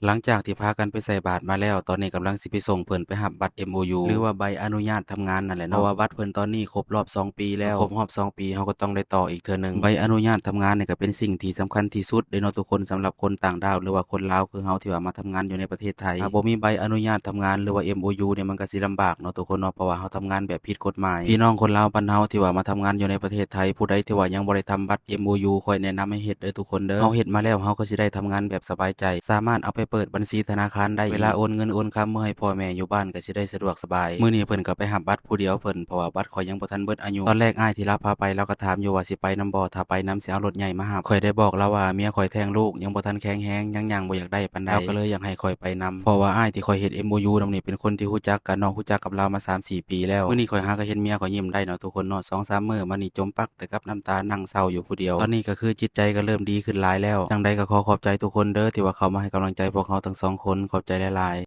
ຫຼັງຈາກທີ່ພາກັນໄປໃສ່ບາດມາແລ້ວ ຕອນນີ້ກຳລັງຊິໄປສົ່ງເພິ່ນໄປຮັບບັດ ເອັມໂອຢູ ຫຼືວ່າໃບອະນຸຍາດທຳງານນັ້ນແຫຼະເນາະ ເພາະວ່າບັດເພິ່ນຕອນນີ້ຄົບຮອບສອງປີແລ້ວ ຄົບຮອບສອງປີເຮົາກໍຕ້ອງໄດ້ຕໍ່ອີກເທື່ອໜຶ່ງ. ໃບອະນຸຍາດທຳງານນີ້ກໍເປັນສິ່ງທີ່ສຳຄັນທີ່ສຸດເດ້ເນາະທຸກຄົນ ສຳລັບຄົນຕ່າງດ້າວ ຫຼືວ່າຄົນລາວຄືເຮົາທີ່ວ່າມາທຳງານຢູ່ໃນປະເທດໄທ. ຖ້າບໍ່ມີໃບອະນຸຍາດທຳງານ ຫຼືວ່າ ເອັມໂອຢູ ນີ້ມັນກໍຊິລຳບາກເນາະທຸກຄົນເນາະ ເພາະວ່າເຮົາທຳງານແບບຜິດກົດໝາຍ. ພີ່ນ້ອງຄົນລາວບ້ານເຮົາທີ່ວ່າມາທຳງານຢູ່ໃນປະເທດໄທ ຜູ້ໃດທີ່ວ່າຍັງບໍ່ໄດ້ທຳບັດ ເອັມໂອຢູ ຂ້ອຍແນະນຳໃຫ້ເຮັດເດີທຸກຄົນເດີ. ເຮົາເຮັດມາແລ້ວ ເຮົາກໍຊິໄດ້ທຳງານແບບສະບາຍໃຈ ສາມາດເອົາໄປເປີດບັນຊີທະນາຄານໄດ້ ເວລາໂອນເງິນໂອນຄຳເມືອໃຫ້ພໍ່ແມ່ຢູ່ບ້ານກໍຊິໄດ້ສະດວກສະບາຍ. ມື້ນີ້ເພິ່ນກໍໄປຮັບບັດຜູ້ດຽວເພິ່ນ ເພາະວ່າບັດຂ້ອຍຍັງບໍ່ທັນເບິດອາຍຸ. ຕອນແລກອ້າຍທີ່ລາວພາໄປ ລາວກໍຖາມຢູ່ວ່າຊິໄປນຳບໍ່ ຖ້າໄປນຳຊິເອົາລົດໃຫຍ່ມາຮັບ. ຂ້ອຍໄດ້ບອກລາວວ່າເມຍຂ້ອຍແທ້ງລູກ ຍັງບໍ່ທັນແຂງແຮງ ຍັງຍ່າງບໍ່ຢາກໄດ້ປານໃດ ລາວກໍເລີຍຢາກໃຫ້ຂ້ອຍໄປນຳ ເພາະວ່າອ້າຍທີ່ຂ້ອຍເຮັດ ເອັມໂອຢູ ນຳນີ້ເປັນຄົນທີ່ຮູ້ຈັກກັນເນາະ ຮູ້ຈັກກັບລາວມາສາມສີ່ປີແລ້ວ. ມື້ນີ້ຂ້ອຍຫາກໍເຫັນເມຍຂ້ອຍຍິ້ມໄດ້ເນາະທຸກຄົນເນາະ ສອງສາມມື້ມານີ້ຈົມປັກແຕ່ກັບນ້ຳຕາ ນັ່ງເສົ້າຢູ່ຜູ້ດຽວ. ຕອນນີ້ກໍຄືຈິດໃຈກໍເລີ່ມດີຂຶ້ນຫຼາຍແລ້ວ. ຈັ່ງໃດກໍຂໍຂອບໃຈທຸກຄົນເດີ ທີ່ວ່າເຂົ້າມາໃຫ້ກຳລັງໃຈພວກເຮົາທັງສອງຄົນ. ຂອບໃຈຫຼາຍໆ.